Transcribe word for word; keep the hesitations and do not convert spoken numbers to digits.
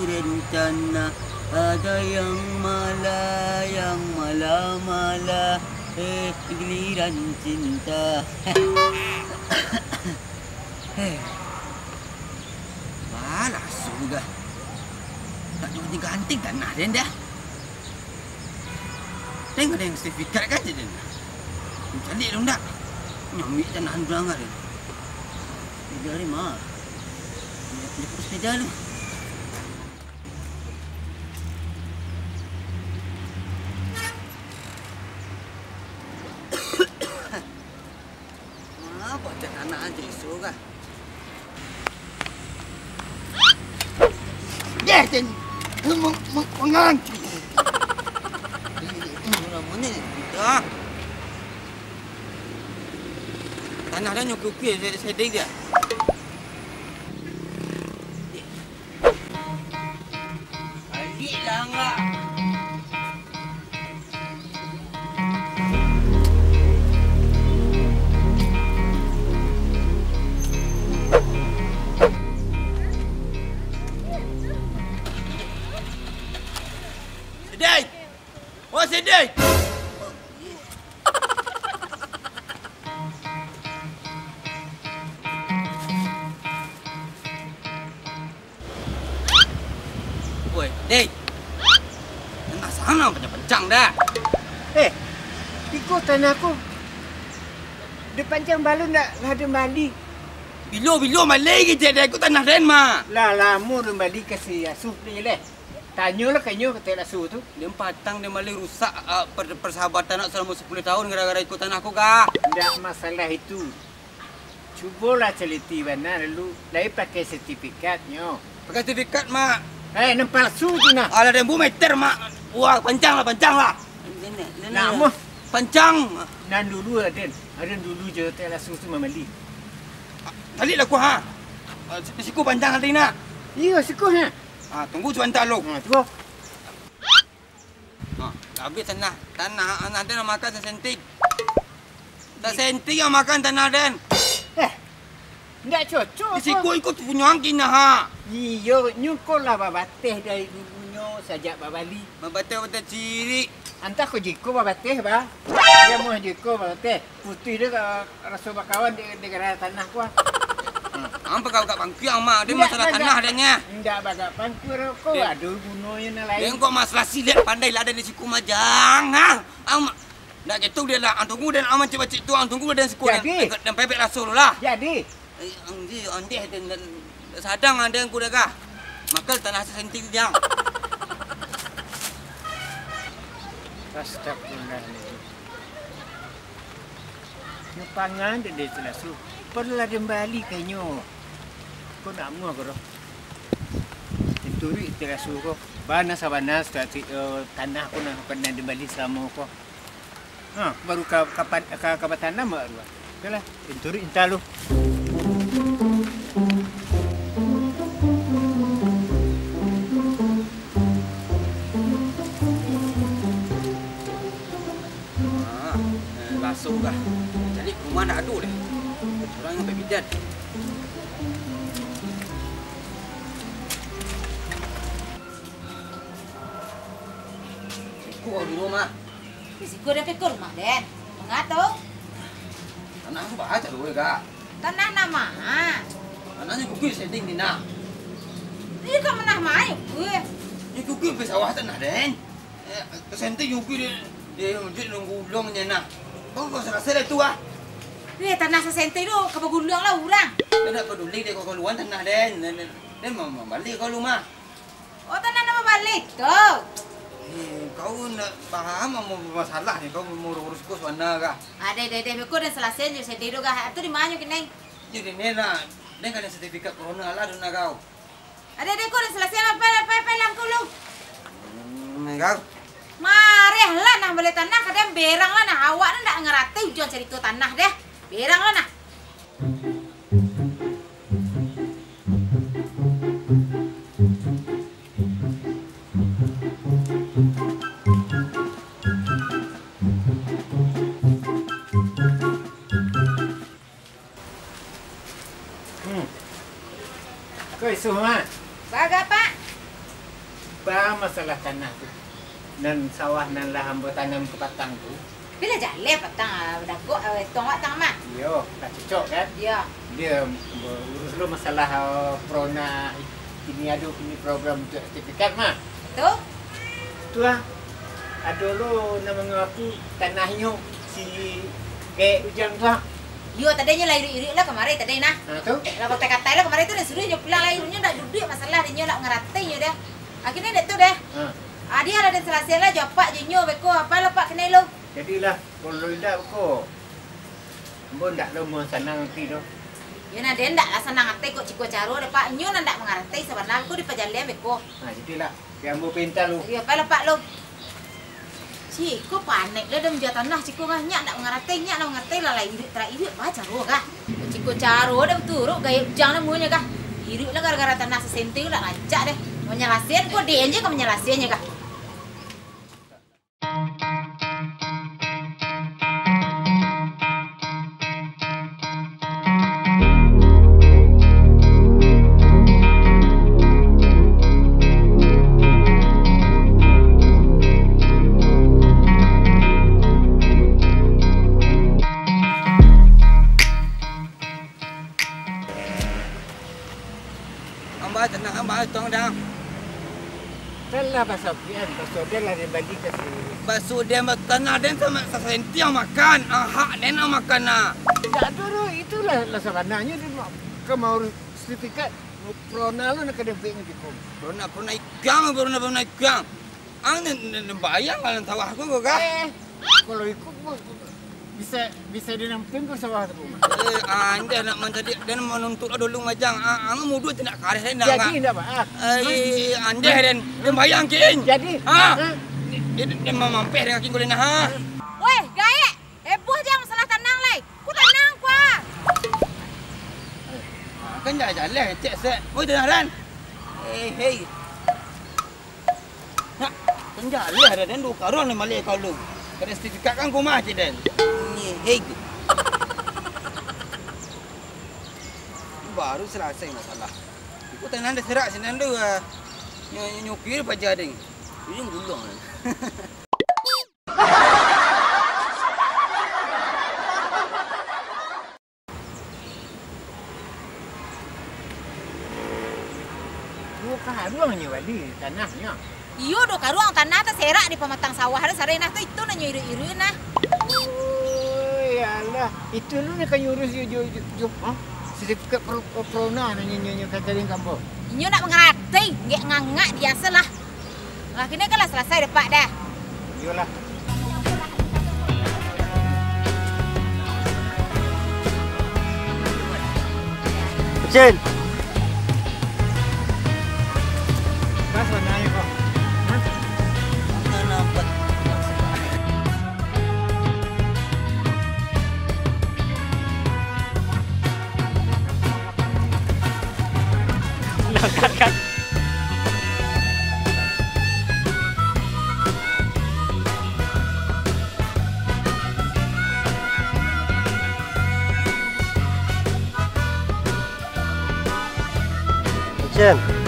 Rencana ada yang malah, yang malah-malah, eh, giliran cinta. Heh. Balah sudah. Tak diganti tanah den dah. Tengok ada yang sertifikat kan je den. Caliak dong dak? Nyamik tanah urang kan den. Sepeda ni mah. Dia, dia sepeda tu. Apa cak anak aja isu kah? Deh, den. Meng-, meng-, menganti. Namanya dah. Tanah dah nyukupi, saya, saya dia. Balik lah, Angga. Sidai! Oh, Sidai! Woi, Dek. Tanah sana banyak pancang dah. Eh, iko tanah ko. Dipancang balun dak lah dibali. Bilo-bilo malai kecek dek aku tanah den mah. Lah lamo dibali ka si Asuh ni leh. Tanyolah ka inyo ka Tek Lasu tu. Den patang den malai rusak, ah, per-, persahabatan nak salamo sapuluah tahun gara-gara iko tanah ko, Kak. Ndak masalah itu. Cubolah caliti bana dulu, lai pakai sertifikatnyo. Pakai sertifikat, Mak. Eh, nan palsu tu nah. Alah, den bu meter, Mak. Wah, pancang lah, pancang lah. Nak mah. Pancang. Nan dulu lah, Den. Aden dulu jo Tek Lasu tu mambali. Tarik lah kuah, ha. Ah, si-, siku pancang tadi nak. Iyo, siku ha. Ah, tunggu sabanta lo. Ha, tunggu. Ha, habis tanah. Tanah, tanah den makan sasenti. Sasenti yang makan tanah den. Eh, ndak cocok. Di siku ikut punyo angkin nah, ha. Iyo, nyo ko lah babateh dari dulunyo sajak babali. Babateh-bateh cirik. Antah ko jiko babateh, ba. Dia mau jiko babateh. Putuih dia ka raso bakawan di, di gara tanah ko, ah. Hmm. Ang pagawai pangkuang, Mak. Dia masalah tanah, adanya. Indak bagak pangkuang ko, aduh, gunonyo nan lain. Dia kok masalah silat pandai lah ada di siku majang, ha? Ang, ndak gitu dia lah. Ang tunggu dan aman cik-cik tu, ang tunggu dan siku dan, dan pepek raso lah. Jadi? Eh, ang di, ang deh, dan, dan, sadang ang deh, ang kuda kah? Makal tanah sasenti dia. Astagfirullahaladzim. Nyo pangan dek dek tu lasu. Pado lah den bali ka inyo. Ko nak amuah ko doh. Dituruik dek lasu ko. Bana sabana sudah ti-, eh, tanah ko nan pernah den bali salamo ko. Ha, baru ka, ka, ka, ka batanam baru. Oke lah, den turuik inta lu. Ah, eh, langsung kah? Jadi rumah ndak ado deh. Urang sampai bidan. Siko di rumah. Di siko den piko rumah den. Mangato? Tanah tu baca dulu, Kak. Tanah nama? Tanahnya kuku setting di nah. Ini kok menah main, kuku? Ini kuku sampai sawah tanah den. Eh, senti nyupi di, di, di nunggu ulung je nah. Kau kau selesai dah tu ah. Weh, tanah sasenti tu, ka baguluang lah urang. Dia tak peduli dia kau keluar tanah den. Den, den, den mau, mau balik kau rumah. Oh, tanah nak balik tu. Eh, kau nak paham mau bermasalah ni, kau mau urus kos mana kah? Ada, ada, ada. Beko dan selesai je, saya tidur kah? Tu di mana kini? Jadi ni lah, den kan sertifikat corona lah dona kau. Ada deh, ko udah selesai, apa, apa, apa, langkau lu? Hmm, kau? Mareh lah nah, bali tanah, kadang berang lah nah. Awak tu ndak ngerti ujuan cerita tanah deh. Berang lah nah. Hmm. Ko isuh, Mak? Baga, Pak? Baa masalah tanah tu, nan sawah nan lah ambo tanam ka patang tu? Tapi lah jaleh patang, ah, badagok, ah, etong awak tang mah. Iyo, lah cocok kan? Iyo. Dia, ambo urus lo masalah, ah, prona kini ado kini program untuak sertifikat mah. Tu? Tu ah, ado lo nan mangaku tanahnyo si Gaek Ujang tu ah. Iyo, tadinyo lah iruik-iruik lah kamari tadi nah. Ha, tu? Lah katai-katai lah kamari tu, dah suruah nyo pulang lah, inyo ndak duduak masalah, inyo ndak mangarati inyo dah. Akhirnyo dek tu deh. Ha. Ah, dia lah den salasai lah jo apak jo inyo beko, apo lah pak kenai lo. Jadilah, kalau indak beko, ambo ndak lo mau sanang ati doh. Yo nah, den ndak lah sanang ati kok ciko caro deh pak, inyo nan ndak mangarati sabana ko di pajalan beko. Ha, jadilah, di ambo pinta lo. Iyo, apo lah pak lo. Ciko panek lah, dah manjua tanah ciko kah, nyak ndak mangarati, nyak ndak mangarati lah, lah iruik tarak iruik, apo caro kah? Ciko caro dah baturuik Gaek Ujang namonyo kah? Iruik lah gara-gara tanah sasenti tu ndak rancak deh. Manyalasaian ko den je ka manyalasaiannyo kah? Amba tanah, amba tong dang. Kan lah baso pian, baso den lah den bali ka si. Baso den batanah den samo sasenti ang makan, ah, hak den ang makan nah. Indak ado doh, itulah lah sabananyo den ma-, ka maurus sertifikat, prona lo nak ka den buek ngan iko. Prona, prona ikang, prona, prona ikang. Ang nan, nan, nan bayang lah nan sawah ko, ko kah? Eh, kalau iko ko bisa, bisa dinampin ko sawah tu, Mak. Eh, anjeh nak mancari dan manuntut lah dulu majang. Ah, ang mudo tu nak kareh dan nak. Jadi indak, Pak? Ah. Eh, anjeh dan, dan bayang kin. Jadi? Ah. Hah? Dia, dia mamampeh dengan kin kulinah, ha? Weh, gaek! Heboh je masalah tanang lai. Ku tanang ku ah. Ah, kan jaleh cek sek. Oi, tanang dan. Eh, hei. Nak, kan jaleh dah, dan duo karuang ni maleh kau lu. Kada sertifikat kan ku mah cik den. Ni, hei. Baru salasai masalah. Iko tanang dah serak sinan tu, ah. Nyo, nyo, nyukir paja ding. Ini gulung. Duo karuang nyo bali tanahnyo. Iyo, duo karuang tanah taserak di pamatang sawah tu, sareh nah tu, itu nan nyo iruik-iruik nah. Oh, yalah. Itu lu nan ka nyuruh jo, jo, jo, jo, ha? Sertifikat pro-, prona nan nyo, nyo, nyo katakan ka ambo. Inyo nak mangarati, ngek ngangak biaso lah. Lah, kini kan lah salasai dapek dah. Iyolah. Cin. Pas warnanya kok. Hah? Mana nampak? Kat, kat. Action.